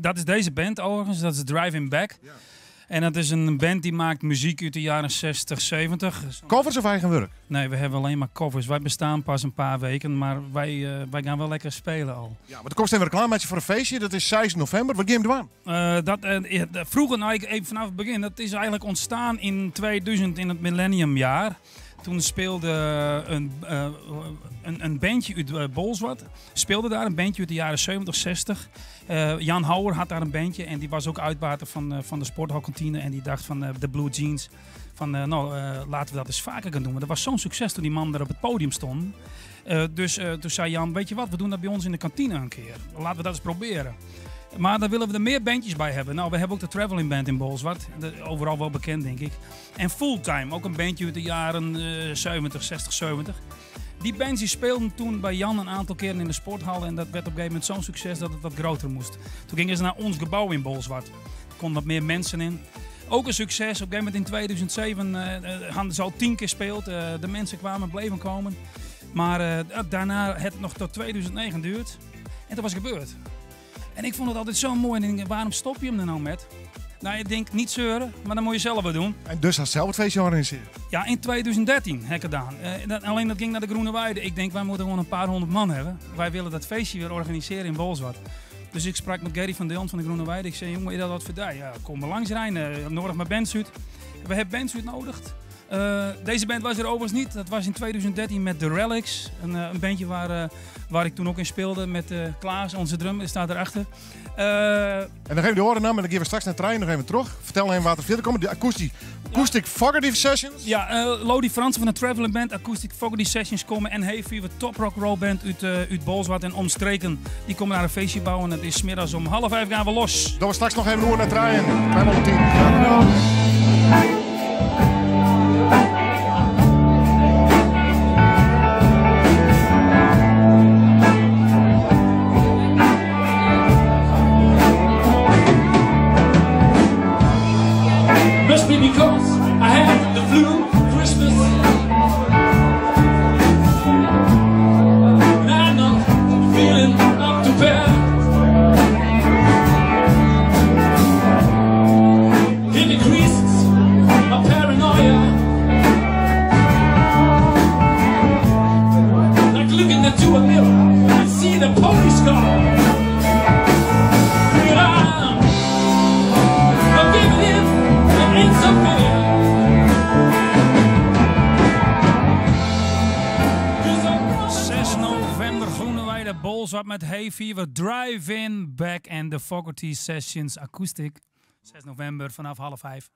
Dat is deze band overigens, dat is Driving Back. En dat is een band die maakt muziek uit de jaren 60, 70. Covers of eigen wurk? Nee, we hebben alleen maar covers. Wij bestaan pas een paar weken, maar wij gaan wel lekker spelen al. Ja, maar er komt even reclame voor een feestje. Dat is 6 november. Wat gaan we doen? Vroeger, nou, ik, even vanaf het begin, dat is eigenlijk ontstaan in 2000, in het millenniumjaar. Toen speelde een bandje uit Bolsward. Speelde daar een bandje uit de jaren 70, 60. Jan Houwer had daar een bandje en die was ook uitbater van de sporthalkantine. En die dacht van de Blue Jeans, van nou, laten we dat eens vaker gaan doen. Want dat was zo'n succes toen die man daar op het podium stond. Dus toen zei Jan, weet je wat, we doen dat bij ons in de kantine een keer. Laten we dat eens proberen. Maar dan willen we er meer bandjes bij hebben. Nou, we hebben ook de Traveling Band in Bolsward. Overal wel bekend, denk ik. En Fulltime, ook een bandje uit de jaren 70, 60, 70. Die bands die speelden toen bij Jan een aantal keren in de sporthal. En dat werd op een gegeven moment zo'n succes dat het wat groter moest. Toen gingen ze naar ons gebouw in Bolsward. Er konden wat meer mensen in. Ook een succes. Op een gegeven moment in 2007 hadden ze al 10 keer gespeeld. De mensen kwamen, bleven komen. Maar daarna het nog tot 2009 duurt. En dat was gebeurd. En ik vond het altijd zo mooi. En ik denk, waarom stop je hem er nou met? Nou, ik denk, niet zeuren, maar dan moet je zelf wat doen. En dus had zelf het feestje georganiseerd? Ja, in 2013 heb ik het gedaan. Alleen dat ging naar de Groene Weide. Ik denk, wij moeten gewoon een paar honderd man hebben. Wij willen dat feestje weer organiseren in Bolsward. Dus ik sprak met Gary van Deon van de Groene Weide. Ik zei, jongen, is dat wat voor jou? Ja, kom maar langs rijden. Nodig maar bands uit. We hebben bands uitnodigd. Deze band was er overigens niet. Dat was in 2013 met The Relics. Een bandje waar ik toen ook in speelde met Klaas, onze drum, die staat erachter. En dan geven we de oren en dan gaan we straks naar de trein nog even terug. Vertel hem wat er verder komt. De Acoustic Fogarty Sessions. Ja, Lodi Fransen van de Traveling Band, Acoustic Fogarty Sessions komen. En Hey Fever, Top Rock Roll Band uit Bolsward en omstreken. Die komen naar een feestje bouwen. Het is 's middags om 4:30 gaan we los. Dan we straks nog even door naar de trein. Bijna om 10. Ja. Must be because I had the flu Christmas. And I'm not feeling up to par. It increases my paranoia. Like looking into a mirror and seeing a police car. But I'm giving in, and it's okay. 6 november, Groene Weide, Bolsward met Hey Fever, Drive-In, Back and the Fogarty Sessions Acoustic. 6 november vanaf 4:30.